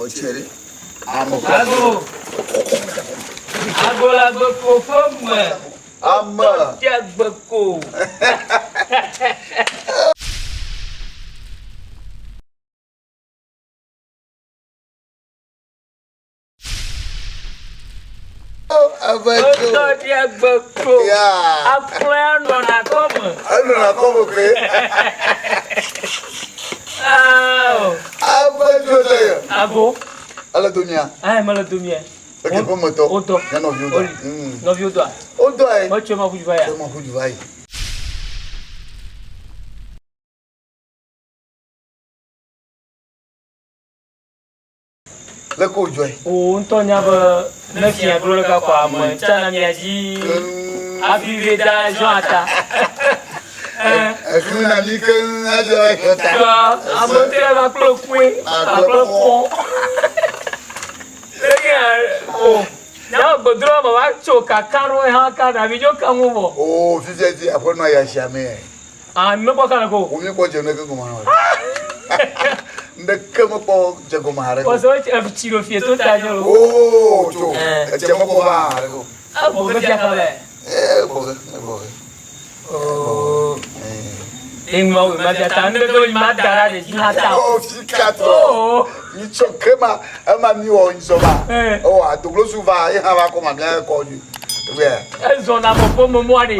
Ɔtse ɖe. Ame Ago. Ago le agbeko ƒe me. Ame. Tɔtsi agbeko. Wotɔ ɖi agbeko. Akplɔe anɔna akɔme. Enɔna akɔme koe. Agbetso tɔ yɛ. Ago. Ele domia. Ayi mele domia. Eke ƒe metɔ. Wodɔ. Nye nɔviwo dɔ. Nɔviwo dɔa. Wodɔ ye. Metsɔ ma ƒu du va ya. Metsɔ ma ƒu du va yi. Leke wòdzɔe? Wò ŋutɔ nya be ne fia ɖo ɖeka kɔ ame tsana mia dzi hafi ve da ziɔ ata. Ekli na mi keŋ adzɔ ta. Ame ŋutɔ va kple kue, akple kpɔ. Leke o nyawo gbedro me va tso kaka ɖo hã ka ɖe abidzo ka ŋu vɔ. O fifia dzi aƒenɔ ya sia me. Ah, mi mekpɔ ka le ko. Wo mi kpɔ dze neke gɔme hã. Ndeke mekpɔ dze gɔme haɖe ko. Kɔsɔ etsi ɖo fie to ta nye lo. Oo, tso. Edze mekpɔ va haɖe ko. Egbɔ ge fia ka le. Ee, egbɔ ge, egbɔ ge. Oo. Eŋua wo ma fia ta ndeke wo ma da ɖa ɖe dzi hã ta. O fika tɔ. Mi tsɔ ke ma ema mi wɔ ŋzɔ ma. Ewɔ adoglosu va ye hã va kɔ ma mia kɔ dzi. Ezɔ na me ƒe mɔmɔa ɖe.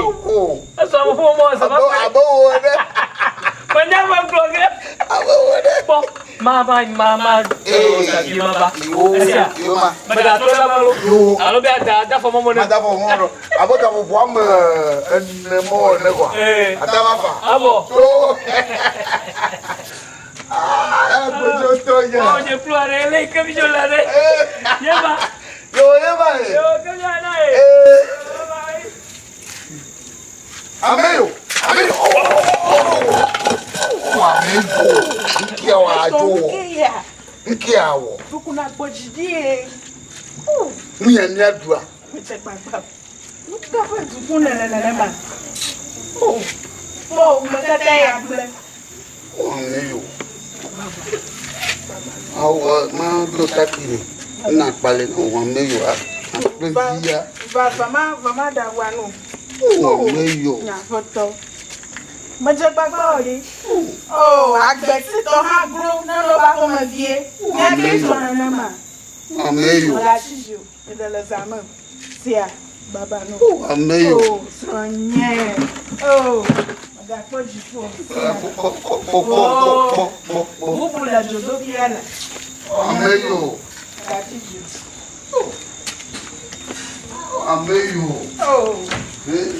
Ezɔ ame ƒe mɔmɔa zɔ va. Abe wo ene. Menya me gblɔ ge. Abe wo ene. Kpɔ ma ma ma ma. Ee. Ma va. Esia. Yo ma. Mega trɔ ɖe alo. Yo. Alo be ada ada fɔ mɔmɔ ne. Ada fɔ mɔmɔ ɖo. Abe gaƒoƒo ame ene mɔ ene kɔa. Ee. Ata va fa. Abɔ. Tso. Ah, gbodzo tɔ nye. Ɔ nye kplu aɖe le ke mi dzo le ɖe. Ye ma. Yo ye ma ye. Yo ke mi ana ye. Ee. Ame yo. Ame yo. Ame yo. Nkia wa adzo wɔ. Nkia wɔ. Tukuna gbɔ dzi ɖi ye. Nu ya mía ɖua. Metse gbagba. Nuka ƒe dukun nele nenema? O, kpɔ me katã ya gblẽ. Ame yo. Awɔ ma do taki ne. Na kpale na wɔ ame yo. Akple via. Va va ma va ma ɖa wa no. Wɔ ame yo. Nya ƒetɔ. Medze gbagba o ɖi. O, agbetitɔ hã glo ne nɔ ba ƒomevie. Nya ke dzɔ nenema. Ame yo. Mele asi dzi o. Eɖe le zã me. Sia baba no. Ame yo. O, srɔ̃nye. O, megakpɔ dziƒo. Kpɔ kpɔ kpɔ kpɔ kpɔ kpɔ. Bubu le dzodoƒea le. Ame yo. Mele asi dzi o. Ame yo. O. Eh.